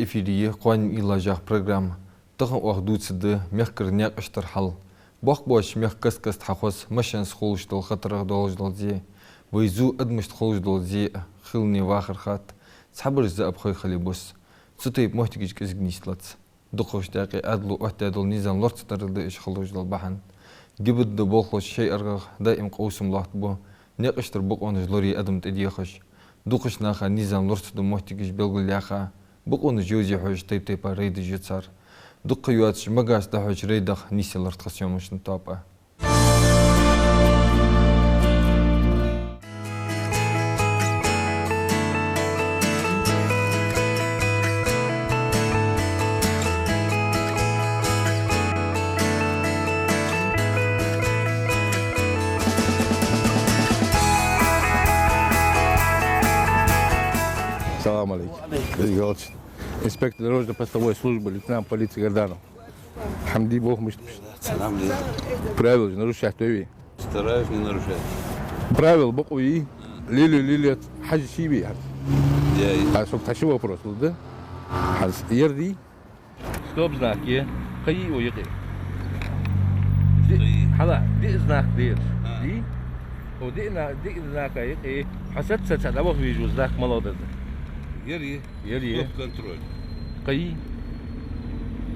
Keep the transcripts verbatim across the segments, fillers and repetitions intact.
Эфире я кхоанен уйлаш яха программа. Тахан оаха дувцаргда мехкара наькъаш тара хьал. Боккъал боацача мехка каст-каста хьахоз машенаца хулаш дола, хатарах долаш дола зе. Вай зу адамашта хулаш дола зе а, хилане вахар хатта, цхьабараш заабхой хиле бус. Цу тайпа моттигаш кӀезига нийслац. Дукхагӏча даькъе Ӏаьдало оттадаь дола низам лорацдарал да уж хулаш дола бахьан. ГИБДД болхлоша шоай аргӏагӏа даим къовсам лоаттабу наькъаш тара бокъонаш лорае адам тӏадехаш. Дукхача наха низам лорацду моттигаш белгалъяьха, бокъонаш йовзе хьожаш тайп-тайпара рейдаш я цар. Дукха ха йоацаш магаца дӏахьоча рейдах нийсъялар тха съёмочни тоаба. Салам алейкум. Изгалч. Инспектор дорожно-постовой службы, лейтенант полиции Горданов. Хьамди бохмашт. Правила же нарушать тойви? Стараюсь не нарушать. Правила бокъо йий? Лили, лили, хьажа ший бий хьарс? Я и. А сога тхьаши вопрос лу да? Хьарс ер дий? Стоп знак е. Кхы йий о юкъе? Ди-, хьала, диъ знак деш. А. Дий? О, диъ на-, диъ знака юкъе. Хьо саца-саца дӏаваха везаш ва знак малагӏа да? Ер е. Ер е. Стоп контроль. Кхы йий?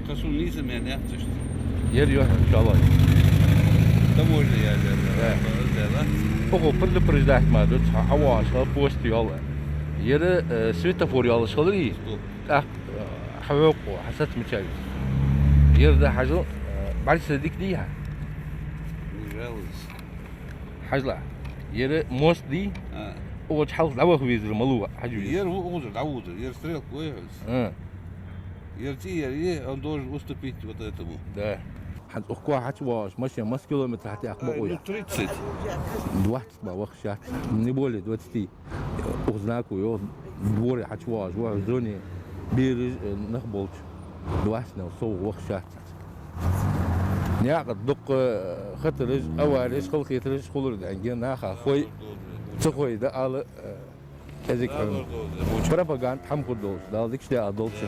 Кхы сона нийса мел яц иштта. Ер е, иншаллах. Таможня я, я, я. Да. Укхо предупреждать ма ду, цхьа хьавоагӏаш хила пост йола. Ер, э, светофор йолаш хиларий? Стоп. ТӀаккха, э, хьавоаккх, хьа саца мича веза. Ер да хьажал, э, бӏарса дика дий хьа? Не жалуюсь. Хьажал. Ер мост дий? А. Укхаза хьалха дӏаваха везар малув, хьажа веза. Ер ву укхаза дӏавузар, ер стрелка вай хьуз. А. Ер цӏи ер е, он должен уступить вот этому. Да. Хьан укхо хьачувоагӏаш машен масса километр хьатӏаяккха бокъо я? Ну, тридцать. Двадцать ма вахаш яц. Не более двадцати. Укх знако йоах, дворе хьачувоагӏаш ва, зоне бераш, э, нах болча. Двадцать нал сов вахаш яц. Наькъа дукха, э, хатараш, авареш, халахетараш хулар да, хӏанга наха хой, ца хой да ала, э, кӏезига хьона. Пропаганда хӏама хургдолаш, Дала дикаш даьд долча.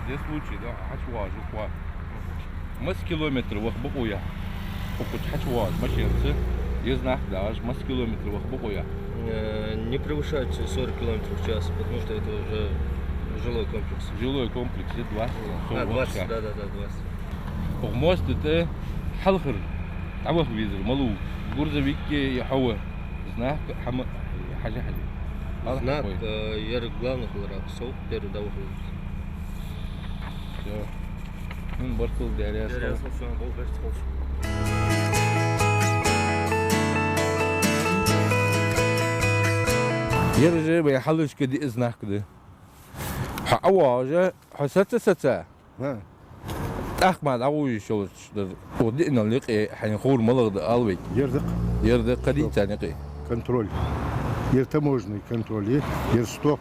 Де случай, да, хьачувоагӏаш укхо. Масса километр ваха бокъо я? Укхаза хьачувоагӏаш машенаца, ер знак дагӏаш, масса километр ваха бокъо я? Э, не превышать сорок километров в час, потому что это уже жилой комплекс. Жилой комплекс, е двадцать, а, двадцать, да, да, да, двадцать. Укх моста тӏа хьалхара дӏаваха везар малув? Грузовик е хьо ва? Знак хӏама, хьажа, хьажа. Знак, э, ер главный хилара сов, первый дӏаваха везар. Всё. Хьона баркал, Даьла раьза хилва. Даьла раьза хилва, всё, гӏолла барт хилда. Ер же вай хьалхашка диъ знак да. Хьо ӏавоагӏаш, хьо саца-саца. Хӏа. Тӏаккха ма дӏагӏо йиш йолаш дар. Укх диънал юкъе хьайна ховр малагӏа да, ала вайга. Ер да-кх. Ер да, кхы дий царна юкъе? Контроль. Ер таможенный контроль, е-, ер стоп.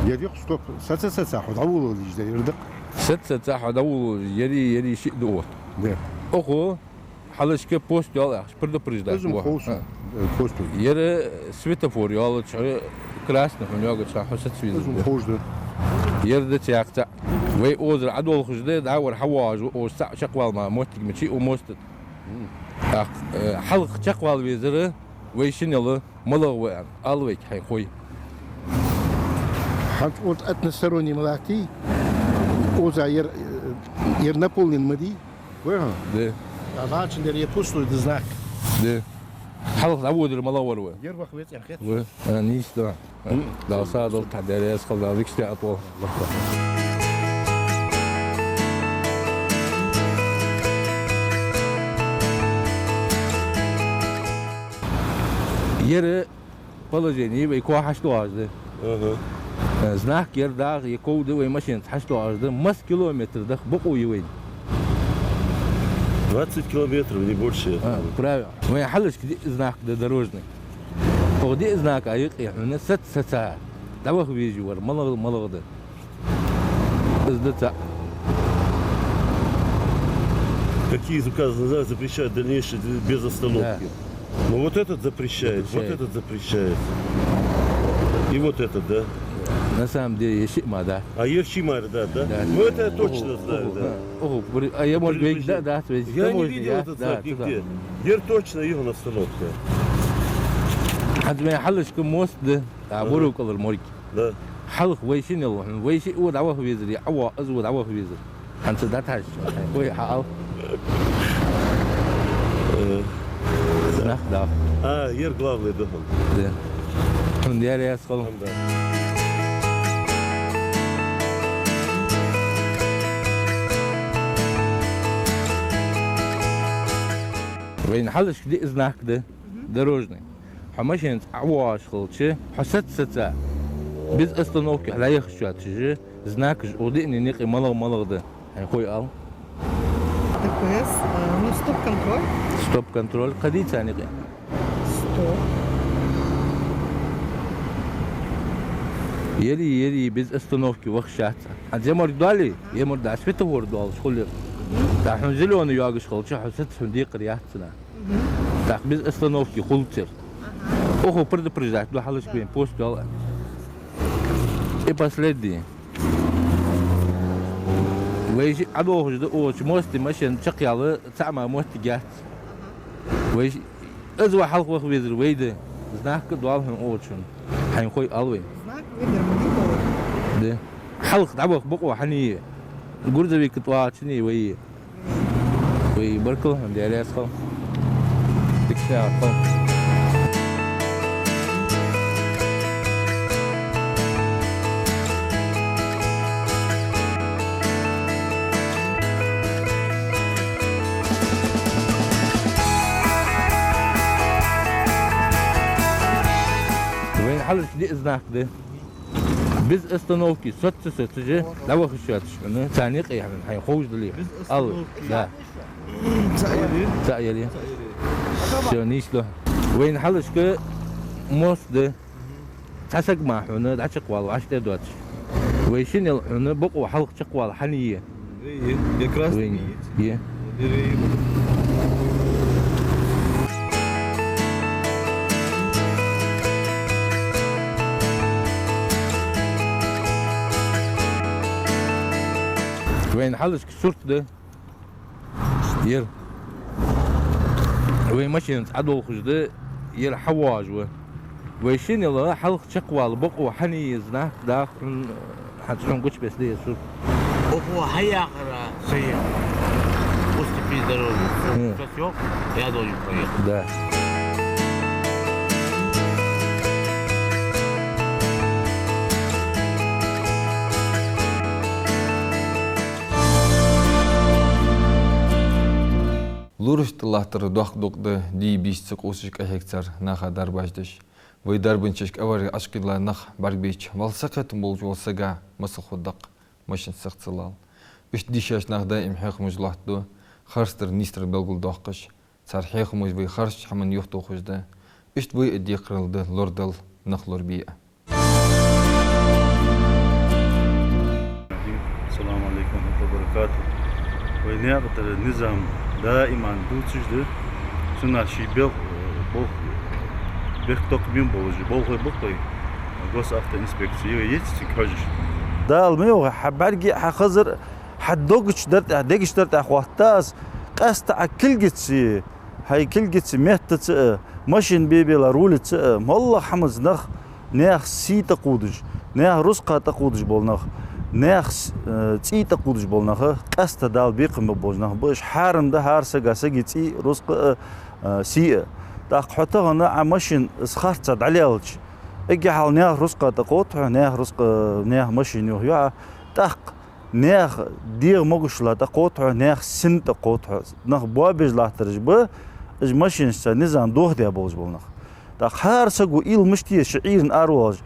Ер я-кх стоп. Саца-саца хьо дӏаволалуш да, ер да-кх. Саца-саца хьо дӏаволалуш, ер е, ер е шиъ да отта. Да. Укхо хьалхашка пост йола яхаш, предупреждать. Из-м ховш. Хӏа. Э, пост. Ер светофор йолча, красный хьона йоагача хана хьо саца везаш. Из-м ховш да. Ер да цхьаькха цхьаъ. Вай озар ӏадолхаш да, дӏавар хьавоагӏаш ва, оза цхьаъ чакхвала ма моттиг мичай укх моста тӏа. Мм. Тӏаккха, э, хьалха чакхвала везар вай шиннел малагӏа ва аьнна, ала вайга хьайна хой. Хӏанз укхаза односторонний ма латтий, оза ер, э, ер наполнен ма дий. Вай хьа? Да. А значит, ер е пустой да знак. Да. Хьалха дӏаводар малагӏа вар ва? Ер ваха веза аьнна хет. Ва? А, нийса да. Мм. Дала сагӏа долда хьа, Даьла раьза хилва, Дала дикаш даьд хьона. Ер положени вай кхо хьачудоагӏаш да. Ага. Э, знак ер дагӏа, е ков да вай машенаца хьачудоагӏаш да. Масса километр даха бокъо я вайна? Двадцать километров, не больше, я думаю. А, правильно. Вай хьалхашка диъ знак да дорожный. Укх диъ знака юкъе хьона саца-саца дӏаваха везаш вар малагӏа, малагӏа да? Из да цхьаъ. Какие из указанных знаков запрещают дальнейшее без остановки? Да. Ну вот этот запрещает, вот этот запрещает. И вот этот, да? На самом деле, ер шиъ мара да. А ер шиъ мара да, да? Да. Ну это я точно знаю, да. Ого, ого, а я, может быть, да, да, то есть, я не видел этот знак нигде. Ер точно йоах остановка. ХӀанз вай хьалхашка мост да, а, ага, Бурукъалара морг. Да. Хьалха вай шиннел, вай шиъ ва дӀаваха везар, е Ӏаво, из ва дӀаваха везар. ХӀанз дӀатӀахьажача, вай хьаал. Э. Нах да. А, ер главный да хьона. Да. Хьона дера яс хала. Хьона да. Вайна хьалхашка диъ знак да, дорожный. Хьо машинаца Ӏавоагӏаш хилча, хьо саца-саца, без остановки хьо дӀаяхача, цу чу знакаш укх диъ никъ малагӀа-малагӀа да. Хьайна хой ала. Д П С, э, ну, стоп-контроль. Стоп-контроль. Кхы дийца никъ? Стоп. Ери, ери, без остановки вахаш яц. ХӀанз е морг доале, е морг да, светофор долаш хуле. ТӀаккха хьона зелёный йоагаш хилча, хьо саца, хьона декхар яц цунах. ТӀаккха без остановки хул цар. Охо предупреждать ду хьалхашка вайна пост йола. И последний. Вай шиъ Ӏадолхаш да укх мосте, машен чакхъяла цхьа а моттиг яц. Вай шиъ, из ва хьалха ваха везар вай да. Знак а доал хьона укх чу. Хьайна хой ала вайна. Знак выбор не было. Да. Хьалха дӀаваха бокъо хьан е. Грузовик тӀа вагӀача вай. Вай баркал хьона, Даьла раьза хилва. Дика сагӀа хилва. Вайна хьалхашка диъ знак да. Без остановки, саца-саца же, дӀавахаш яц хьона, царна юкъе хьона, хьайна ховш дале. Без остановки. Алла, да. Цаӏ яле? Цаӏ яле. Цаӏ яле. Всё, нийслу. Вайна хьалхашка мост да. Цхьа саг мара хьона дӀачакхвала вӀаштӀехьа доацаш. Вай шиннел хьона бокъо хьалха чакхвала хьан е. Е, е, е красный. Вайна е. Е. Вайна хьалхашка сурт да. Ер. Вай машинаца Ӏадолхаш да, ер хьавоагӀаш ва. Вай шиннел хьалха чакхвала бокъо хьан е знак даха хьона, хьа цхьан гучабеса да ер сурт. Бокъо хьаяхар сай. Уступи дорогу. Хм. Сейчас я должен поехать. Да. Лорашта латтар доккха дукъ да, дий-бийса ца къувсаш къахьегаш цар наха дарбаш деш. Вай дарбанчашка авари Ӏашкъила нах бӀаргабайча, вал сакхетам болаш вола сага масал хургда-кх, машин сиха ца лала. Иштта дийшача наха даим хьехамаш лоаттаду, харцдар нийсдар белгалдоаккхаш. Цар хьехамаш вай харц хӀаман юхатохаш да. Иштта вай а декхарийла да лорадала, нах лорабе а. Салам алейкум ва баракату. Вай наькъа тӀара низам даиман дувцаш да. Цунах ший бел-, болх, бехктокхаме болаш, болхлой бакъой, госавтоинспекци, е еци цига хьожаш. Дала ма йоахий, хьа бӀарг а, хьа хазар а, хьа дегаш дар тӀа, дегаш дар тӀа хьахьокхаш да аз, къаьстта Ӏа кулгаца, хьай кулгаца, меттаца а, машин бе-белар улица а, моллагӀа хӀамаца нах, наьха сий тӀакхувдаш, наьха рузкъа тӀакхувдаш бола нах, наьха с-, э, цӀий тӀакхувдаш бола нах, къаьстта Дала бекхам бергболаш нах ба уж. Хьарам да хӀара сага сага цӀий, рузкъа а, э, сий а. ТӀаккха хьо тахан Ӏа машин из харцахьа дӀалелча, эггара хьалха наьха рузкъа тӀакховд хьо, наьха рузкъа, наьха машин юха ю Ӏа, тӀаккха наьха дегӀа могашала тӀакховд хьо, наьха сина тӀакховд хьо. Нах боабеш латтараш ба, уж машинашца низам дохадаь болаш бола нах. ТӀаккха хӀара саго уйла мишта е ший Ӏуйрийна аравоалаш,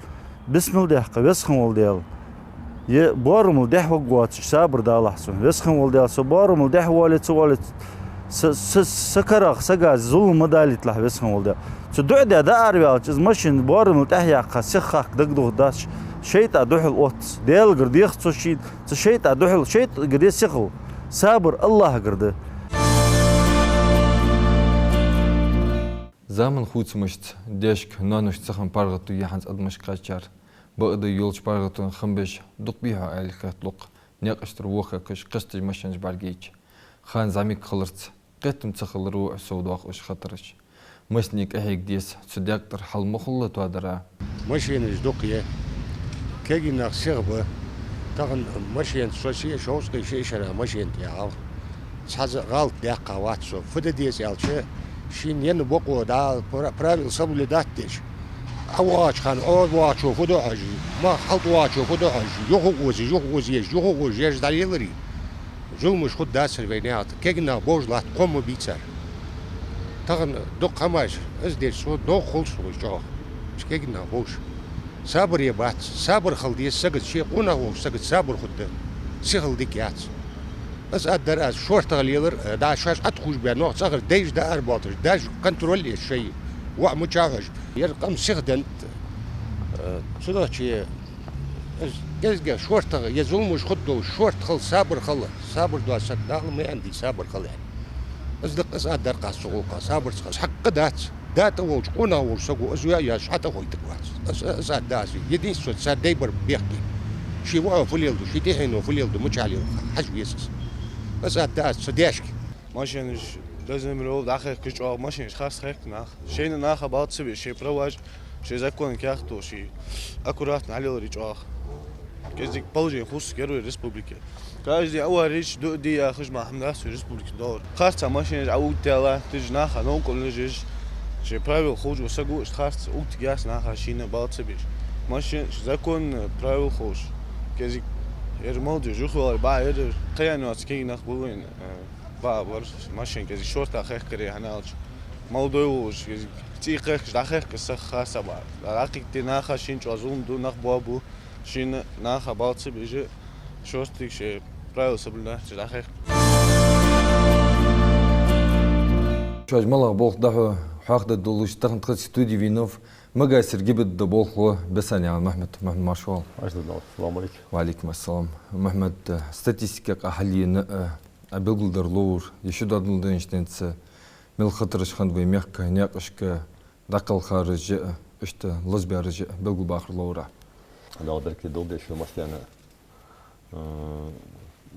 бисмилла даьккха, Веза хинна вола Даьла, е боарамал дехьаваргвоацаш сабар далахь сона. Веза хинна вола Даьла, со боарамал дехьавоале ца воале, са, са, са карагӀа сага зулам ма далийталахь, Веза хинна вола Даьла. Цу дуӀа даь дӀаараваьлча, из машин боарамал тӀехьаяьккха, сиха хахка дагадохаргдац, шайтӀа духьал отт из. Даьлагара дех цо ший, цу шайтӀа духьал, шайтӀагара де сихал. Сабар АллахӀагара да. Заман хувцамашца даьшка ноаношта цхьан паргӀато я хӀанз адамаш кхаьчар. Бакъда йолча паргӀатонна хам беш дукха бий хьо аьле хеталу-кх, наькъаш тӀара вохакаш кхесташ машенаш бӀаргайча. Хана зӀамига хиларца, кхетам ца хиларо совдоаккх уж хатараш. Массане къахьега деза, цу даькъ тӀара хьал ма хулла тоадара. Машенаш дукха я. Кегий нах сиха ба. Тахан машен со ши-, шовзткъеи ши шера машен тӀа яхьал. Цхьаза гӀалат даьккха вац со. Фу де деза аьлча, шийна енна бокъо да, пра-, правила соблюдать деш. ӀовоагӀача хана, ӀовоагӀачо фу ду хьожаш, мах хьалтӀавоагӀачо фу ду хьожаш, юха а озаш, юха а озаш, юха а озаш, еш дӀалеларе. Зуламаш хургдацар вай наькъа тӀа. Кегий нах бовш латт, кхо ма бий цар. Тахан дукха хӀамаш, из деш, со догӀа хул сона чӀоагӀа. Уж кегий нах бовш. Сабаре бац, сабар хила деза сагаца, ший къонах волча сагаца сабар хургда. Сихал дика яц. Из аргдар аз, шортагӀа лелар, э, да, шоаш Ӏотхувш баь нах цӀагӀара дайша даар болташ, даже контроль еш шоай воӀ мича хьожаш. Ер къам сиха деннад, э, цудухьа из кӀезигагӀа шортагӀа, е зуламаш хургдолаш, шортта хила, сабар хила, сабар доацар, Дала ма аьннадий сабар хила аьнна. Из дакъа, из аргдар-кх аз цу гӀулакха, сабарца хила. Хьакъ дац, да тӀа волча, къонах волча саго из ве а яц, хьатӀахойтаргвац. Из, из аргда аз. Единственное, цар дай бар бехке. Ший воӀо фу леладу, ший тӀехьено фу леладу, мичахьа лела, хьажа веза из. Из аргда аз цу даьшка. Машенаш деза номеро дӀахехкаш чӀоагӀа, машенаш харц хехка наха. Шоайла наха бала ца беш, шоай праваш, шоай законаш каьхато, шоай аккуратно хьалеларе чӀоагӀа. КӀезига положени хувцаргья вай республике. Каждый авареш ду а де яхаш мара хӀама дац вай республике доллар. Харца машенаш Ӏоугтаьла, тиж наха новкъарлуш еш, шоай правила ховш вола саг ва, иштта харца угтаргьяц наха шийна бала ца беш. Машен, законаш, правила ховш. КӀезига ер молодёжь юхавалар бахьа яр, кхаьча йоаца кегий нах ба вайна, э, бахьа бар, машен кӀезига шортта хехкаре хӀана аьлча. Молодой волаш, кӀезига цӀий кхехкаш дӀахехка саг харца бахьа. ДӀакхийттача наха шийна чӀоагӀа зулам ду, нах боабу, шийна наха бала ца беш, шортта шоай правила соблюдать деш дӀахехка. Шоаш малагӀа болх да хьо хьоахадергдолаш, тахан тха студе вийнав Магасерча ГИБДД болхло Бессанаькъан Мухьмад. Мухьмад, марша воагӀалва. Марша воагӀалва, салам Ӏалайкум. Ва Ӏалайкум ассалам. Мухьмад, э, статистика юкъе хьалъена, э, а белгалдар ловр, е ши доадал дайнача денца мел хатараш хиннад вай мехка, наькъашка дӀакхелхараш а, иштта лазабаьраш а белгалбахар ловра. Дала беркате долда шо массанена. М,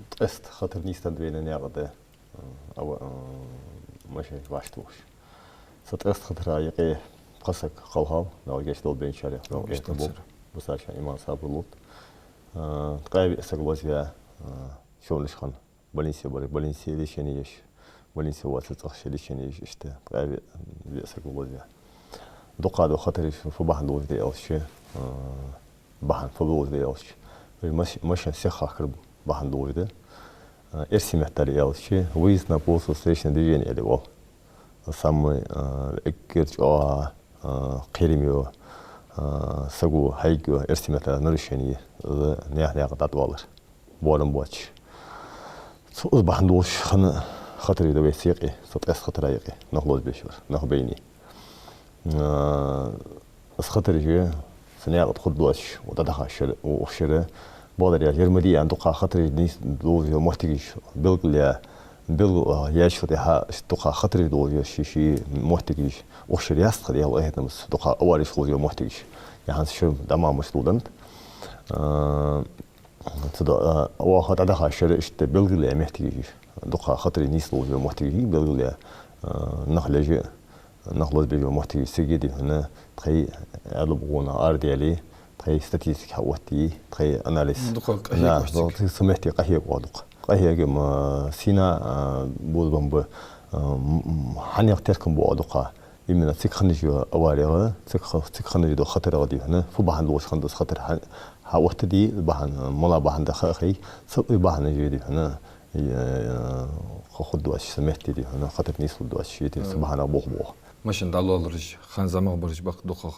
ткъеста хатар нийсденнад вайна наькъа тӀа. М, ава, м, машенаш вӀашагӀтохаш. Цу ткъеста хатара юкъе пхи саг кхелхав, Дала гешт долда вайначарех, Дала гешт долда царех. Бусалба иман, сабар лулда. М, ткъаь виъ саг лозаваь, м, шовнаш хинна. Больнице бар, больнице лечени еш, больнице воацача цӀагӀа лечени еш, иштта ткъаь виъ, виъ саг лозаваь. Дукха да хатараш, фу бахьан долаш да аьлча, а, бахьан фу долаш да аьлча, вай маш-, машен сиха хахкар бахьан долаш да. А, эрсий меттала аьлча, выезд на полосу встречного движения аьле оал. Самый, а, эггара чӀоагӀа, а, кхераме, а, саго хьайга йола эрсий меттала нарушени, из наьха наькъа тӀа дӀатӀавалар. Боарам боацаш. Цу из бахьан долаш хинна хатараш да вай цу юкъе, цу ткъеста хатара юкъе, нах лозабеш бар, нах байнай. А, из хатараш, цу наькъа тӀа хургдоацаш, укх дӀадахача шера, укх шера, бакъдар аьлча, ер ма дий аьнна, дукха хатараш нийслуш дола моттигаш белгалъяь, белгалъяьчул тӀехьагӀа дукха хатараш долаш, ши-ши моттигаш, укх шера яц тха, Даьла къахетамца, дукха авареш хулаш йола моттигаш. Е хӀанз шера дӀа ма мишта лу деннад. А, Цудухьа, а, оаха дӀадахача шера иштта белгалъяь моттигаш, дукха хатараш нийслуш йола моттигаш белгалъяь, а, нах леш а, нах лозабеш йола моттигаш цига, дий хьона, тхоай Ӏаьдала бокъонах арадаьле, тхоай статистика хьаоттае, тхоай анализ. Дукха къахьег, да, вастиг. Цу, цу метте къахьег оал дукха. Къахьег, м, сийна, а, бозбенна ба, а, м, м, хьанех теркам бу оал дукха. Именно цига хиннача аварех, цига х-, цига хиннача хатарех, дий хьона, фу бахьан долаш хиннад из хатар, хьа-, хьаоттаде бахьан, мала бахьан да ха а хой, цу бахьанаш, дий хьона, е, е, кхы хургдоацаш, цу метте, дий хьона, хатар нийслургдоацаш, е, цу бахьанах болх бу оаха. Машен дӀалоалараш, ханза мах бараш бакъ дукхагӀа.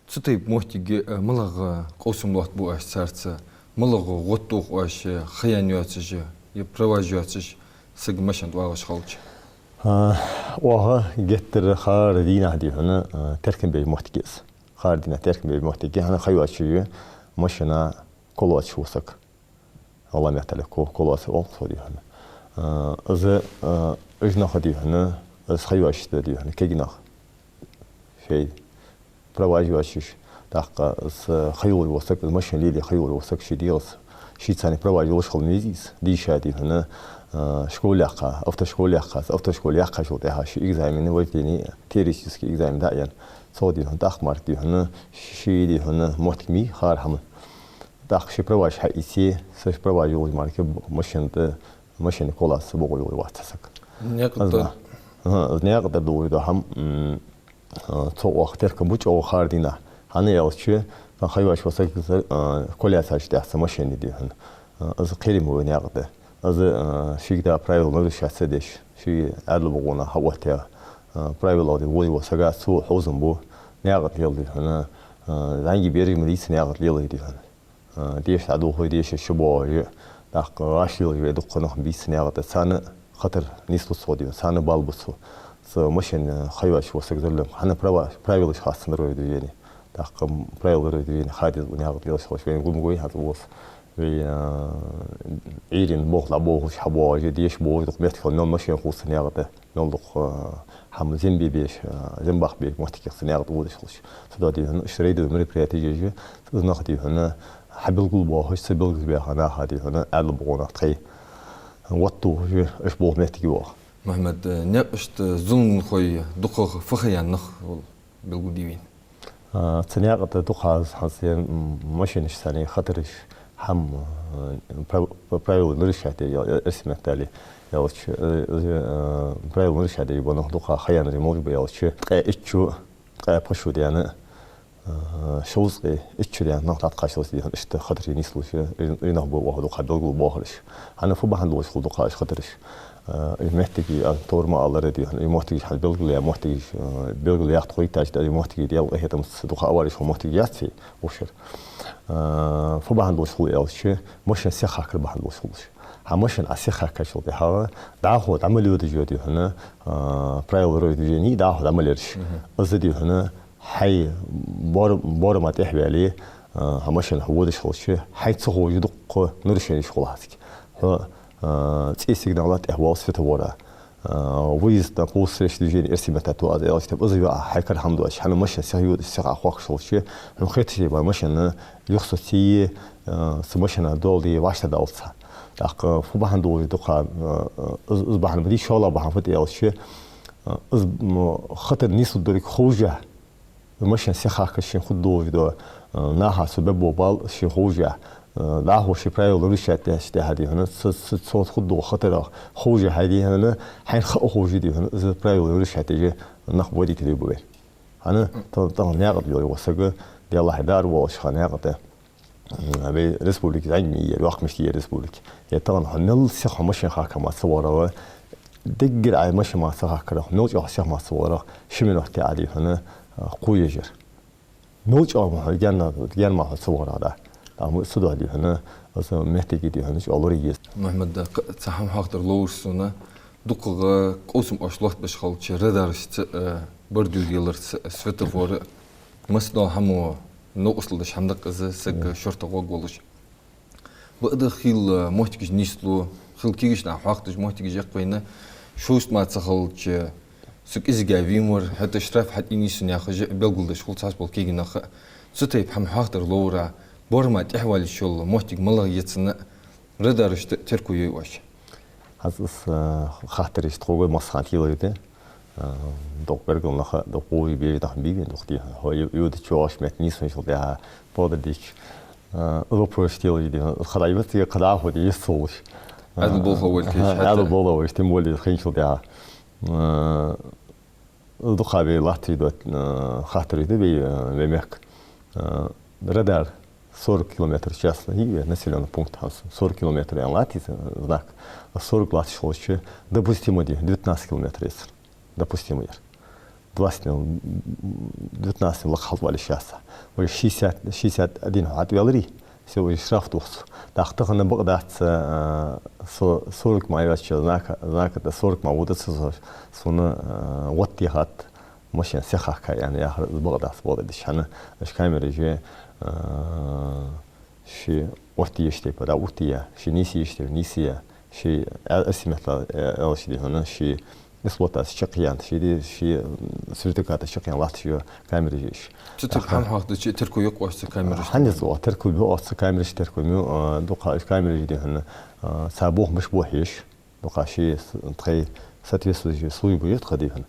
Цу тайпа моттиге, э, малагӀа къовсам лоаттабу оаш царца, малагӀа гӀод тох оаш, э, ха яьнна йоацаш, е праваш йоацаш, саг машен тӀа вагӀаш хилча? А, оаха геттара хара дийнахьа, дий хьона, а, теркам беш моттиг я из. Хара дийнахьа теркам беш моттиг я, хӀана, ха йоацаш машена кулаца ва саг. ГӀалгӀай меттала ку-, кулаца оал цох, дий хьона. А, из, а, уж нах, дий хьона, из ха йоацаш да, дий хьона, кегий нах. шоай права йоацаш, тӀаккха из ха йолаш вола саг, из машен лелае ха йолаш вола саг ший дегӀаца, шийца цхьана права йолаш хила веза из, дийша, дий хьона, а, школа яьккха, автошкола яьккха, автошкола яьккхачул тӀехьагӀа ший экзамен, вождение, теоретически экзамен дӀа а яьнна. Цох, дий хьона, тӀаккха мара, дий хьона, ший, дий хьона, моттиг ма йий хӀара хӀама. ТӀаккха ший праваш хьаийце, са ший права йолаш мара, машен тӀа, машен колесаца бокъо йолаш вац цхьа саг. Наькъа тӀа. Из ма-, аха, из наькъа тӀара долаш дола хӀама, м, а, цох оаха теркам бу чӀоагӀа хӀара дийнахьа. ХӀана аьлча, тха ха йоацаш вола саг, а, колесаш тӀехьа цу машенаш, дий хьона. А, из кхерам ба вай наькъа тӀа. Из, а, шийга правила нарушать ца деш, ший Ӏаьдала бокъонах хьаоттаяь, а, правилах, дий, волаш вола саг, цо хьовзам бу наькъа тӀа лелаш, дий хьона, а, зӀамига бераш ма дий цу наькъа тӀа лелаш, дий хьона. А, деша дӀадолхе, деша чубоагӀе, тӀаккха гӀаш лелаш вай дукха нах бий цу наькъа тӀа. Царна хатар нийслу цох, дий хьона, царна бала бу цо. Цу машен, а, ха йоацаш вола саг, за рулем, хӀана права-, правилаш хац цу дорожного движения. ТӀаккха, м, правила дорожного движения ха деза укх наькъа тӀа лелаш хилча, вайна гу ма гой хӀанз, вос. Вай, а, Ӏуйрийна болх дӀаболхаш хьабоагӀаш, деша боагӀаш дукха моттиг хул, мел машен хул цу наькъа тӀа. Мел дукха, а, хӀама зем бе безаш, а, зем баккха безаш моттиг я цу наькъа тӀа водаш хилча. Цудухьа, дий хьона, иштта рейдовый мероприятеш еш, из нах, дий хьона, хьабелгалбоахаш, ца белгалбаьха наха, дий хьона, Ӏаьдала бокъонах тхоай оттаухаш, уж болх моттиге воагӀа. Мухьаммад, э, наькъашта зуламхой дукхагӀа фу ха яьнна нах оал белгалде вайна? А, цу наькъа тӀа дукха аз хӀанз, м, машенашца цхьана хатараш, хӀама, э, прав-, правила нарушать еш, э, эрсий меттала аьлча, э, э, э, правила нарушать еш бола нах дукха ха яьннараш малаш ба аьлча, ткъаь итт шу, ткъаь пхи шу даьнна, э, шовзткъеи итт шу даьнна нах дӀатӀакхаччалца, дий хьона, иштта хатараш нийслуш, э, уж нах ба оаха дукха белгалбоахараш. ХӀана, фу бахьан долаш хул дукха уж хатараш? А, из моттигаш, а, товр ма аллара, дий хьона, из моттигаш хьабелгалъяь, моттигаш, а, белгалъяккха ховийтача, из моттигаш Даьла къахетамца дукха авареш хул моттигаш яц вай укх шера. А, фу бахьан долаш хул аьлча, машен сиххахкар бахьан долаш хул уж. ХӀа, машен Ӏа сиххаьхкачул тӀехьагӀа, дӀахо дӀа мел йодаш я, дий хьона, а, правила дорожного движения, дӀахо дӀа мел ераш. Мгм. Из, дий хьона, хьай бор-, борама тӀехьаваьле, а, хьа машен хьа водаш хилча, хьайна ца ховш дукха нарушенеш хул хьа цига. Хьо, а, цӀе сигнала тӀехьавоал светофора. А, выезд на полосу встречного движения, эрсий меттала ту аз аьлча, тӀаккха из йоӀа хьай кара хӀама доацаш, хьа машен сиха йодаш, сиха Ӏохоахкаш хилча, хьона хеташ ле ба машен юхасоцае, а, цу машена доал де вӀаштӀехьадаллалца. ТӀаккха фу бахьан долаш дукха, а, из, из бахьан ба, дий, шоллагӀа бахьан фуд аьлча, а, из, м, хатар нийслургдолга ховш а, машен сиххахкаш шийна хургдолаш дола, а, наха цо бергбола бала шийна ховш а, а, дӀахо ший правила нарушать деча тӀехьа, дий хьона, цу, цу, цунца хургдолча хатарах ховш а хьай, дий хьона, хьайна ха а ховш а, дий хьона, из правила нарушать деш нах водителаш ба вайна. ХӀана, та-, тахан наькъа тӀа лелаш вола саг, Даьллахьа, дӀааравоалаш ха наькъа тӀа. М, вай республика зӀамига ма йий, йоккха мишта я республика. Е тахан хьо мел сиха хьа машен хахка мара ца вагӀаргва, деггара Ӏа машен мара ца хахкарах, мел чӀоагӀа сиха мара ца вагӀарах, ши минот тӀа Ӏа, дий хьона, а, кхо еш яр. Мел чӀоагӀа ма хьо гаьна, гаьна мара хьо ца вагӀаргда. ТӀаккха цудухьа, дий хьона, из моттиг, дий хьона, чӀоагӀа лорае еза. Мухьаммад, кхы цхьа хӀама хьоахадар ловра сона, дукхагӀа къовсам оаш лоаттабеш хилча, радарашца, э, бордюр яларца, светофор, массадола хӀамо новкъостал деш хӀама да-кх из, саг шортагӀа гӀоргволаш. Бакъда хила моттигаш нийслу, хила кагийча наха хьоахадеш моттигаш я-кх вайна, шовзткъа мара ца хилча, со кӀезига вийна вар, хӀаьта штраф хьатӀанийсъян яхаш а белгалдеш хул цхьабола кагий нах а. Цу тайпа хӀама хьоахадар ловра, борама тӀехьавалийта йола моттиг малагӀа я цун, радарашта терко йой оаш? ХӀанз из, а, хаттараш тхога массахана телаш да. А, дукха гаргара нах а, дукха вовзаш бераш нах а бий вайна, дукха, дий хьона. Хьо ю-, йодача чӀоагӀа меттала нийсвенначул тӀехьагӀа, бакъдар дийцача, а, из вопрос телаш да, дий хьона. Кхы дӀа йоаццаре, кхы дӀахо, дий, йист ца хулаш. Ӏаьдала болх а вай кхеча, а, хӀаьта. Ӏаьдала болх а вай, тем более хинначул тӀехьагӀа. А, дукха вай латташ дола, а, хаттараш да вай, а, вай мехка. А, радар сорок километров в час, и населённый пункт хӀанз сорок километр аьнна латт из знак. А сорок латташ хилча, допустимо, дий, девятнадцать километр я цун. Допустимо яр. Двадцать мел, девятнадцать мел лакха хьалтӀавалийта йиш яц. Уже шестьдесят, шестьдесят один хьо хьатӀаваьларий, всё, уже штраф тох цо. ТӀаккха тахан бакъ дац, а, со-, сорок мара йоацача знака, знака тӀа сорок мара вода ца со-, сона, а, гӀод техад, машен сиха хахка аьнна яхар, из бакъ дац, бакъдар дийцача. ХӀана, уж камераш, а, ший оттаеш тайпара дӀаоттаяь, ший нийсъеш тайпара нийсъяь, ший, а, эрсий меттала, э, аьлча, дий хьона, ший Нислотас чакхъяьнна, ший де, ший, м, сертификаташ чакхъяьнна латташ я камераш уж. Цу тайпара хӀама хьоахадича, терко йоаккх оаш цу камерашта? ХӀанз а йоаккх, терко йоаккх оаш цу камерашта, терко йоаккх, а, дукха уж камераш, дий хьона, а, цар болх мишта бу хьоахаеш, дукха ший с-, тхоай соответствующая служба я тха, дий хьона,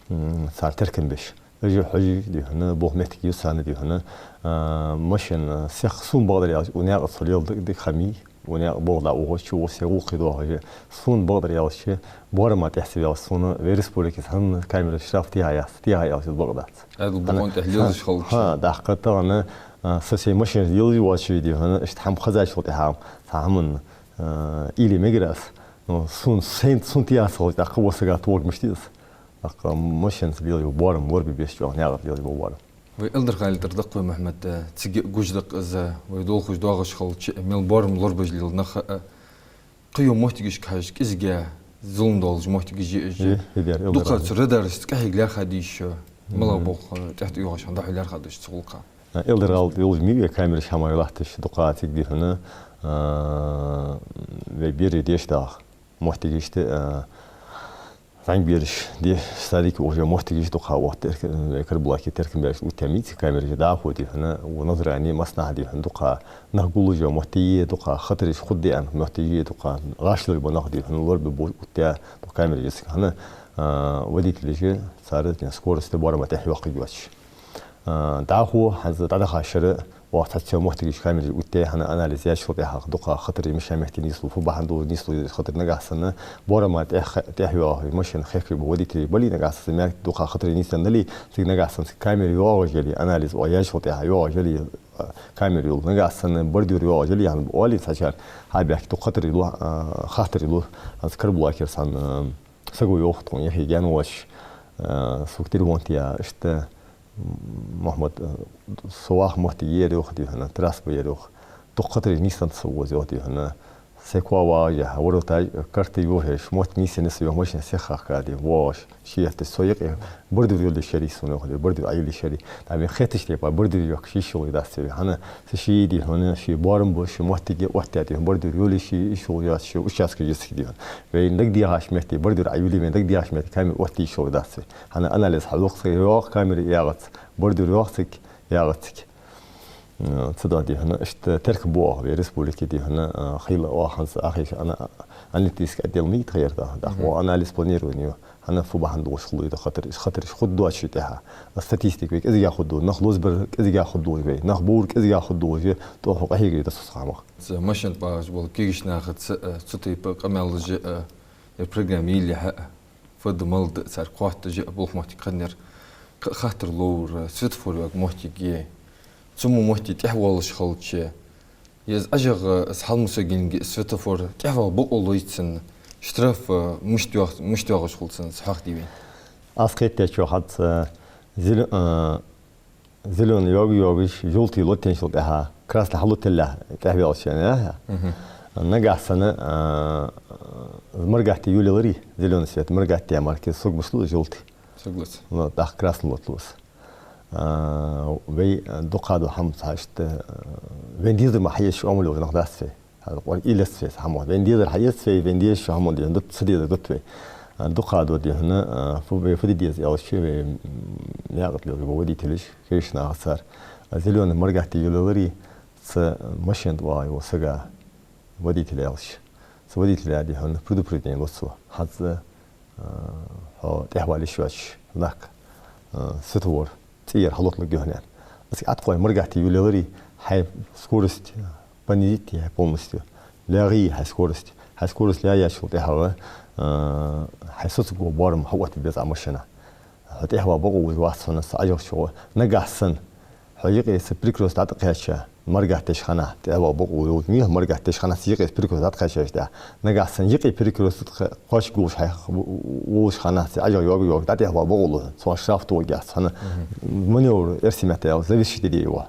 м, цар теркам беш. Уж хьожаш, дий хьона, болх моттиг я царна, дий хьона, а, машин, а, сиха сона бакъдар аьлча, укх наькъа цу леладу дика хӀама я, укх наькъа болх дӀаухаш, чу укх сай гӀулакхе доахаш, сона бакъдар аьлча, боарама тӀехьа ца ваьлча, сона вай республике цхьанне камера штраф техьа яц, техьа аьлча бакъ дац. Ӏаьдала бокъон тӀа лелаш хилча. ХӀа, тӀаккха тахан, а, со сай машина лелаш воацаш, дий хьона, иштта хӀама хезачул тӀехьагӀа цхьа хӀаман, а, уйла е мегар аз. Но сона, сайна, сона техьа ца хилча, тӀаккха вокх сага тоъаргдий мишта из? ТӀаккха машинаца лелаш бола боарам лорабе беза чӀоагӀа, наькъа тӀа лелаш бола боарам. Вай Эльдарханаре дар да-кх вай, Мухьмад, э, цига гуш да-кх из, вай долхаш доагӀаш хилча, мел боарам лорабеш лела нах, э, кхыйола моттигашка хьежача, кӀезига зулам долаш моттигаш я уж. Э, э, дер, Эльдарханаре. Дукха цу радарашца къахьега лаьрхӀа дезаш, э, мала болх, э, тӀехьа тӀаювхаш хӀама дӀахьо лаьрхӀа дезаш цу гӀулакха. Э, Эльдарханаре долаш ма йий вай камераш хӀамаш латташ, дукха цига, дий хьона, а, вай бераш дешаш дола моттигаш, а, зӀамига бераш, дешаш, садике ухаш йола моттигаш дукха оттадаьр, э, Карабулаке теркам беш оттаяь ма йий цу камераш, дӀахо, дий хьона, укх Назране, массанахьа, дий хьона, дукха нах гуллуш йола моттиг я, дукха хатараш хургда аьнна моттиг я, дукха гӀаш лелаш бола нах, дий хьона, лорабе безаш оттаяь, дукха камераш я цига. ХӀана, а, водителаш цар, дий хьона, скорость боарама тӀехьа йоаккхаргйоацаш. А, дӀахо, хӀанз дӀадахача шера, оаха цхьацца йола моттигаш камераш оттаяь, хӀана, анализ яьчул тӀехьагӀа дукха хатараш мишта метте нийслу, фу бахьан долаш нийслу из хатар, нагахьа санна боарама тӀехьа, тӀехьа йоагӀаш машина хехкаш бола водителаш бале, нагахьа санна мел дукха хатараш нийсденна дале, цига нагахьа санна цига камера йоагӀаш яле, анализ оаха яьчул тӀехьагӀа йоагӀаш яле, а, камера йолаш, нагахьа санна бордюр йоагӀаш яле, хӀана, оалий цхьачар, хьабаьхка дукха хатараш лу, а, хатараш лу, хӀанз Карабулакера цхьан, а, саго йоах тхона, яхе гаьна воацаш, а, сога телефон тӀа, иштта, Мухьмад, э, со ваха моттиг ер йоах, дий хьона, трасса ба ер йоах. Дукха хатараш нийсденнад со укхаза йоах, дий хьона. Сай коа вагӀаш, вороташ, карта йохаеш, моттиг нийсъеннай са йоах, машина сиха хахкад, дий, воагӀаш, ши етташ. Со юкъе бордюр йолалуш яр сона йоах, дий, бордюр Ӏойолалуш яр. ТӀаккха вайна хетача тайпара бордюр йохкаш йиш йолаш дац вай. ХӀана, са ший, дий хьона, ший боарам ба, ший моттиг оттадаьд, дий хьона, бордюр йолаш йиш йолаш яц, ший участка жеск, дий хьона. Вайна дагадехача метте бордюр Ӏойоле, вайна дагадехача метте камера оттае йиш йолаш дац вай. ХӀана, анализ хьалохац, йоагӀа камера, яхац, бордюр йоагӀа цига, яхац цига. Э, цудухьа, дий хьона, иштта теркам бу оаха вай республике, дий хьона, э, хийла оаха хӀанз, ахиш ана-, аналитически отдел ма йий тха ер, дий хьона. Мгм. Оаха анализ планирования я. ХӀана, фу бахьан долаш хул из хатар, из хатараш хургдоацаш тӀехьа. Статистика вай кӀезигагӀа хургда, нах лозабар кӀезигагӀа хургдолаш вай, нах бовр кӀезигагӀа хургдолаш, тӀехьа къахьегаш да со цу хӀамах. Цу машен тӀа багӀаш бола кагийча нахаца, э, цу тайпа къамаьлаш, э, ер программа йийллехьа, фу да, мала да цар кхотташ а болх моттиг хиннаяр, кхы а хаттар ловр, светофор йоагӀа моттиг я. Цу мо моттиге тӀехвоалаш хилча, из Ӏажагӏа, из хьалмусагӀа светофор тӀехвала бокъо лой цунна, штраф, а, мишта йоагӀ-, мишта йоагӀаш хул цунна, из хьоахадий вайна? Аз кхетадечох, хӀанз, а, зелё-, а, зелёный йоаг-, йоагаш, жёлтый лоттаенначул тӀехьагӀа, красный хьалоттаяле тӀехваьлча, а? Мгм. Нагахьа санна, а, моргать йолаяларе, зелёный свет моргать яь мара, саг мишта лу из, жёлтый? Согласен. Ну, тӀаккха красный лотталу из. А, вай, а, дукха дола хӀама цхьа иштта, а, вайна дезар мара хьаэцаш Ӏомалуш нах дац вай. Хьал къор илац вай хӀама. Вайна дезар хьаэц вай, вайна дезаш хӀама, дий хьона, дут, ца дезар дут вай. А, дукха дола, дий хьона, а, фу, вай фу де деза аьлча, вай, м, наькъа тӀа лелаш бола водителаш, кагийча нахаца цар, а, зелёный моргать йолаяларе, цу машен тӀа вагӀаш волча сага, водителе аьлча. Цу водителе, дий хьона, предупреждение лу цо. ХӀанз, а, хьо тӀехвала йиш йоацаш, знак, а, светофор цӀера хьалотталургья хьона, аьнна. Из ӀотӀакхоачаш моргать йолаяларе, хьай скорость понизить е хьай полностью, лаьгӀе хьай скорость. Хьай скорость лаьгӀачул тӀехьагӀа, а, хьай соцаргвола боарам хьаоттабе беза Ӏа машина. Хьо тӀехвала бокъо луш вац хьона цу Ӏажагӏчох. Нагахьа санна хьо юкъе цу перекрёстке дӀатӀакхаьчача, моргать деча хана, тӀехвала бокъо луш мел моргать деча хана, цу юкъе цу перекрёстке дӀатӀакхаьчача, нагахьа санна юкъе перекрёстке кхоачаш гуллуш хьо, волаш хана, цу Ӏажагӏа йоаг-, йоагаш, дӀатӀехвала бокъо лу, цунах штраф тоъаргьяц хьона. Мгм. Маневр эрсий меттала завершить де деза.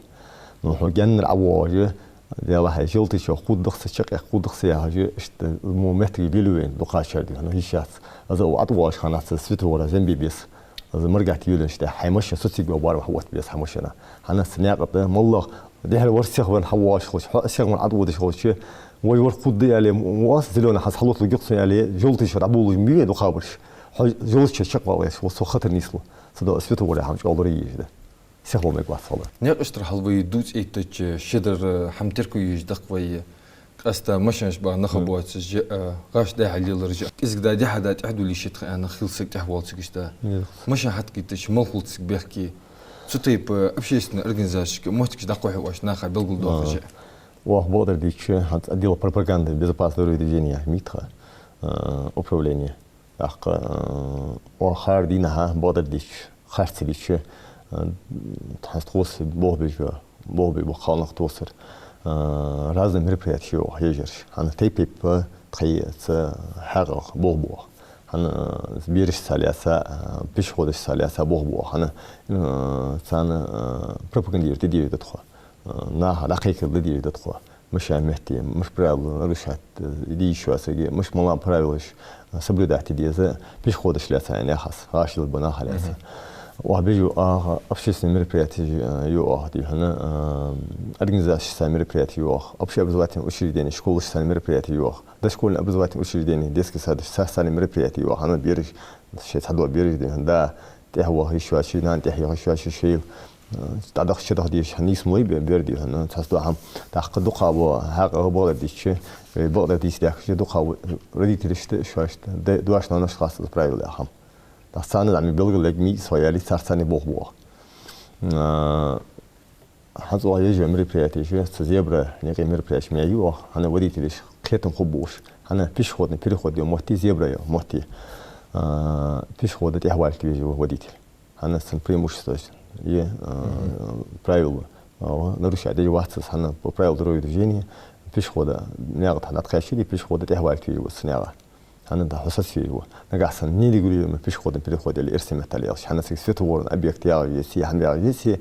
Ну, хьо гаьннара ӀовоагӀаш, Даьла, хьай жёлтый чу хургда-кх са, чакхъяккха хургда-кх са яхаш, иштта мо моттигаш лелаю вайна дукхачар, дий хьона, йиш яц. Из укх ӀотӀавоагӀача хана цу светофора зем бе беза. Из моргать йолаенначул тӀехьагӀа хьай машина соцаргвола боарам хьаоттабе беза хьай машина. ХӀана, цу наькъа тӀа моллагӀа дехьара вар сиха венна хьавоагӀаш хилча, хьо а сиха венна ӀотӀаводаш хилча, вай вар хургда аьле, мо аз зелёный хӀанз хьалотталургья-кх сона аьле, жёлтый чу дӀаболалуш ма бий вай дукхагӀбараш. Хьо жолча чакхвала везаш ва, цо хатар нийслу. Цудухьа светофор яха хӀама чӀоагӀа лорае езаш да. Сихло мегаргвац хьона. Наькъа иштта хьалвай дувца эттача шедар хӀама теркам еш даккха вай. Къаьстта машинаш ба нах боацаш, а, гӀаш дӀа-хьа лелараш. КӀезига да, дехьа да, тӀехьа дуллише тха аьнна хила саг тӀехвоалаш иштта. Машин хьатӀакхийтача мала хул цига бехке. Цу тайпа общественни организацешка моттигаш дӀакхухьа оаш наха белгалдоахаш. Оаха бакъдар дийцача, хӀанз отдел пропаганды безопасности дорожного движения митха, а, управление. ТӀаккха, э, оаха хӀара дийнахьа бакъдар дийцача, харц дийцача, э, хӀанз тхоца болх беш ба, болх беш ба кхалнах тхоцара, э, разные мероприятия ю оаха ежараш. ХӀана тайп-тайпара тхоай цу хьакъехьа болх бу оаха. ХӀана, э, берашца лаьца, э, пешеходашца лаьца болх бу оаха. ХӀана, э, царна, э, пропагандировать де дезаш да тхо. Наха дӀакхайкар де дезаш да тхо. Мишта метте, мишта правила нарушать де йиш йоацилга, мишта малагӀа правилаш соблюдать де деза, пешеходашца лаьца, яхаш, гӀаш лелабаь наха лаьца. Оаха беш ю оаха общественни мероприятеш, э, ю оаха, дий хьона, э, организацешца мероприятеш ю оаха, общеобразовательни учрежденеш, школашца мероприятеш ю оаха, дошкольни образовательни учрежденеш, детски садаш, царца мероприятеш ю оаха, хӀана бераш, шоай цхьадола бераш, дий хьона, да, тӀехваха йиш йоацаш, нана тӀехьа яха йиш йоацаш, шоайла, э, дӀадаха, чудаха дезаш, хӀана нийса ма лой бе-, бер, дий хьона, цхьа сто хӀама. ТӀаккха дукхагӀбола хьакъехьа бакъдар дийцача, вай бакъдар дийца даьхкача, дукхагӀбола родителашта, шоашта, д-, дош-ноаношта хастаза правила яха хӀама. ТӀаккха царна зӀамига белгалъергья, мийса яьлча, царца болх бу оаха. Э, ХӀанз оаха еш йола мероприятеш, цу зебра наькъа мероприятеш ма ю оаха, хӀана водителаш кхетам хургболаш. ХӀана пешеходни переход йола мотт я, зебра йола мотт я. А, пешехода тӀехвалийта везаш ва водитель. ХӀана цун преимущество я, а, правила, а, нарушать деш вац из, хӀана по правилам дорожного движения пешехода наькъа тӀа дӀатӀакхаьчача, пешехода тӀехвалийта везаш ва цу наькъа. ХӀана да хьо соцаве ва. Нагахьа санна нерегулируемый пешеходный переход яле, эрсий меттала аьлча, хӀана цига светофорни объект ягӀаш еце, хӀама ягӀаш еце,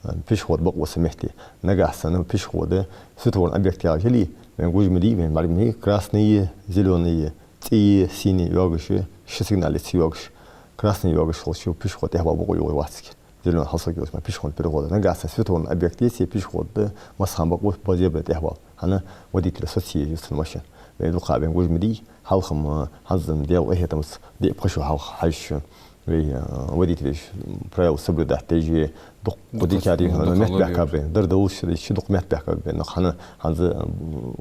э, пешеход бакъ ва цу метте. Нагахьа санна пешехода светофорни объект ягӀаш яле, вайна гуш ма дий, вайна бӀарг ма дий, красный, зелёный, цӀи, синий йоагаш, ши сигнал ца йоагаш, красный йоагаш хилча, пешеход тӀехвала бокъо йолаш вац цига. Зелёный хьалсагӀа йолча ма пешеходный перехода. Нагахьа санна светофорни объект еце, пешехода массахана бакъ ва, ба зебра тӀехвала. ХӀана водитель соцаве еза цун машин. Вай дукха бен гуш ма дий, хьалха-м, хӀанз-м Даьла къахетамца, диъ пхи шу хьалха хьажача, вай, э, водителаш правила соблюдать деш, дукха дика дий хьона, метта баьхкаб бен, дар долаш дий, дукха метта баьхкаб бен, нах хӀана хӀанз, э,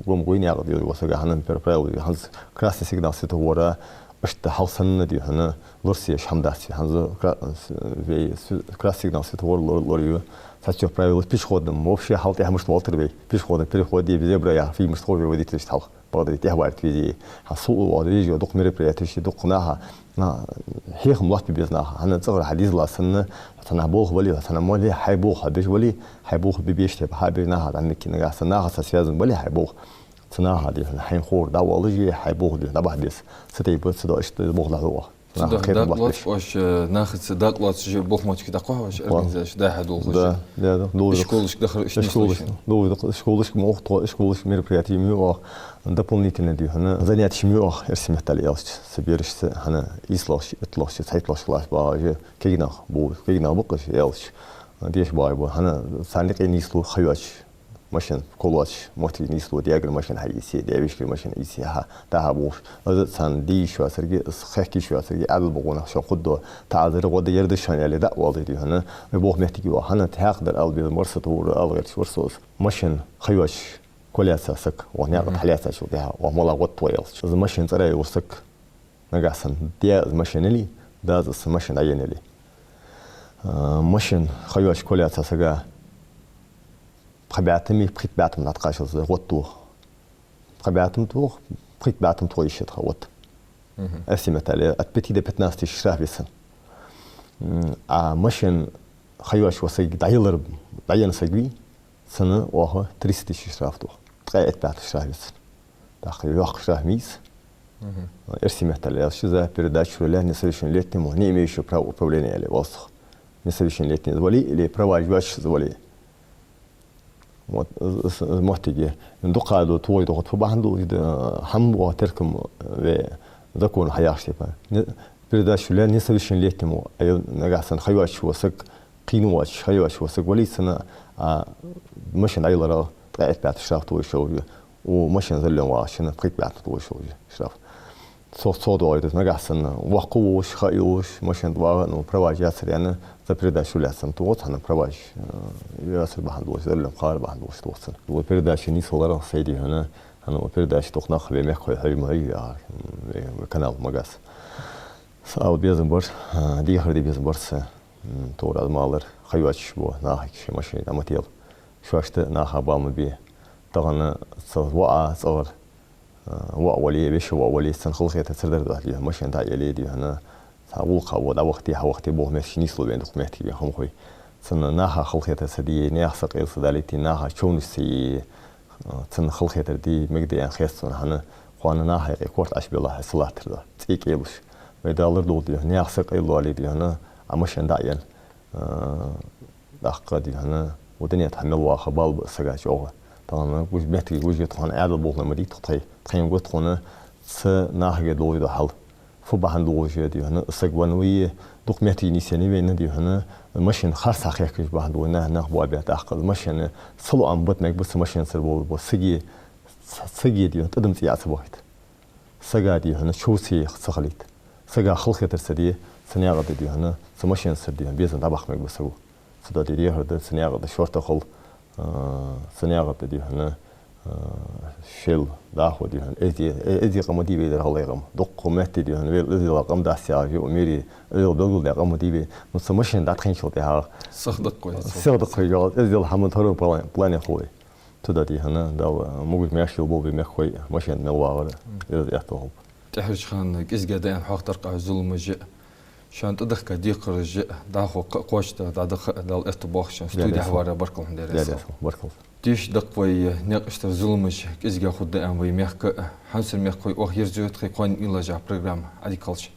гом гуйна яхаш дий ва сага, хӀана пер правила, хӀанз красный сигнал светофора, иштта хьалха санна дий хьона, лорае езаш хӀама дац, хӀанз кра-, с-, вай с-, красный сигнал светофор лор-, лораю. Цхьацца правила пешеходный, вообще хьал тӀехьа мишта валтар вай. Пешеходный переход я, зебра я, фий мишта хов вай водителашта хьалха. Бакъдар тӀехвалийта везаш. ХӀанз со оаха еш йола дукха мероприятеш, дукха наха, на, хьехам лоаттабе беза наха. ХӀана цӀагӀара хьа дезала санна, цхьа наха болх бале, цхьа наха ма бале, хьай болх хьо беш вале, хьай болх бе безача тайпара хьо беш наха, дӀа микки нагахьа санна наха соцаваьзза бале, хьай болх. Цу наха дий хьона хьайна ховр дӀавоалаш, хьай болх дий хьона дӀабахьа беза. Цу тайпара цу дӀа иштта болх дӀахьу оаха. Цу наха дӀа-, кхетам лоаттабеш. Оаш, э, нахаца дакъа лоацаш, болх моттигаш дӀакхухьа оаш, организацеш дӀа-хьа долхаш? Да, да, да. Школашка дахар иштта школаш, нийслуш? Да, да, школашка ма оаха тхо, школашка мероприятеш ма ю оаха. Дополнительни дий хьона занятеш ма ю оаха, эрсий меттала аьлча. Цу берашца хӀана ийслагӀча, итталагӀча, цхьайтталагӀча класс багӀача, кагий нах ба, кагий нах ба-кх уж аьлча. Деша багӀа ба. ХӀана царна юкъе нийслу ха йоацаш. Машин кхоллача моттиге нийслу, дегара машин хьаийце, даь-вешийгара машин ийце, хьа, дӀа-хьа бохаш. Из царна де йиш йоацилга, из хехка йиш йоацилга, Ӏаьдала бокъонах шоана хургдола таӀазар, гӀо дар, ер да шоана аьле, дӀа а оалаш дий хьона, вай болх моттиг ю оаха, хӀана тхьаькха дар ала безам бар са, тховра ала гӀерташ вар со из. Машин ха йоацаш кхоллаьца саг, оаха наькъа тӀа хьалаьцачул тӀехьагӀа, оаха мала гӀод тхо аьлча. Из машин цӀерагӀа йола саг, нагахьа санна даь из машин яле, дас из машин дӀаенна яле. А, машин ха йоацаш кхоллаьца сага пхи бӀаь тамаш, пхийтта бӀаь тама дӀатӀакхаччалца гӀод тох. Пхи бӀаь тама тох, пхийтта бӀаь тама тох йиш я тха гӀод. Эрсий меттала, от пяти до пятнадцати тысяч штраф я цун. М, а машин ха йоацаш вола саг дӀаялар, дӀаенна саг вий, цунна оаха триста тысяч штраф тох. Ткъаь итт бӀаь тама штраф я цун. ТӀаккха йоккха штраф мийца. Эрсий меттала аьлча, за передачу руля несовершеннолетнему, не имеющему права управления, яле, валсах. Несовершеннолетний из вале или права йоацаш из вале. Вот, из, из, из моттиге. Дукха да, тхоай доход фу бахьан долаш да, хӀама оаха теркам, э, вай закона хьаяхаш тайпара. Не-, передачу руля несовершеннолетнему, а е нагахьа санна ха йоацаш вола саг, кхийна воацаш, ха йоацаш вола саг вале, цунна, а, машин дӀаяларах ткъаь итт бӀаь тама штраф тохаш йолаш я. Укх машин заллен вагӀачунна пхийтта бӀаь тама тохаш йолаш я штраф. цо, цо доагӀа деза. Нагахьа санна воккха волаш, ха йолаш, машен тӀа вагӀа, ну, праваш яцар аьнна, за передача лаьцна. Ту гӀо цхьана праваш, э, яцар бахьан долаш, за рулем кхалар бахьан долаш доацана. Вай передача нийслургдар сай, дий хьона, хӀана вай передача дукха нах вай мехкахой хьай ма хьай, а, м, э, канал Магас. Са ала безам бар, а, дехар де безам бар са, м, товр аз малар, ха йоацаш бола нахага шоай машен тӀа ма тела. Шоашта наха бала ма бе. Тахан цхьа воӀ цӀагӀара, а, воӀ вале, веший воӀ вале, цунна халахетар ца дар духьа, дий хьона, машен дӀа а яле, дий хьона, цхьа гӀулакха во дӀавахийте, хьавахийте, болх-маьрша нийслу вайна дукха моттиг вайна хӀама хой. Цунна наха халахетар ца де, наьха сакъерда ца далийте, наха човнаш ца е, а, цунна халахетар де мегаргда аьнна хет сона, хӀана, кхоана наха юкъе корта Ӏаш белахь, хьай ца латтар да, цӀий кӀелуш. Вай Дала лорадолда, дий хьона, наьха сакъердалу вале, дий хьона, а машен дӀа а яьнна, а, тӀаккха, дий хьона, укх дунен тӀа мел ваха бала ба сага чӀоагӀа. Тахан гуш моттиг гуш я тхона, Ӏаьдала болхлой ма дий тхо тхай. Тхоашта гуш тхона цу нахага долаш дола хьал. Фу бахьан долаш я, дий хьона, саг венна ва, дукха моттиг нийсъеннай вайна, дий хьона, машен харцахьа хехкаш бахьан долаш нах, нах боабаь тӀаккха. Машен ца лоам бат мег ба цу машенцара бола, бола сага, ц-, сага, дий хьона, тӀадам цӀий Ӏо ца бахийта. Сага, дий хьона, чов ца е ца хилийта. Сага халахетар ца де, цу наькъа тӀа, дий хьона, цу машенцара, дий хьона, безам дӀабаккха мег ба саго. Цудухьа, дий, дехар да, цу наькъа тӀа шортта хила, а, цу наькъа тӀа, дий хьона, а, шел дӀахо, дий хьона, эзди, э, эзди къам ма дий вай дар, гӀалгӀай къам. Дукха метте, дий хьона, вел эздел къам дац яхаш, йоӀ мери, эздел белгалдаь къам ма дий вай. Ну, цу машен дӀатӀахайначул тӀехьагӀа сиха даккха вай, сиха даккха вай, йоӀ, эздел хӀама второй план, плане хул вай. Цудухьа, дий хьона, Дала могаш-маьрша йолба вай мехкахой, машен мел вагӀар, из эттӀа хул. ТӀехьарча хана кӀезига даьнна хьоахадаьр-кх зуламаш а, шоана тӀадехка декхараш а, дӀахо кхоачашде дӀадаха а Дала эттабоахаш. Студе хьавара баркал хьона, Дерес. Баркал. Теш даккха вай наькъаш тӀара зуламаш кӀезига хургда аьнна вай мехка а. Хьамсара мехкахой, оаха ерзаю тхоай кхоанен уйлаш программа Ӏадика хилча.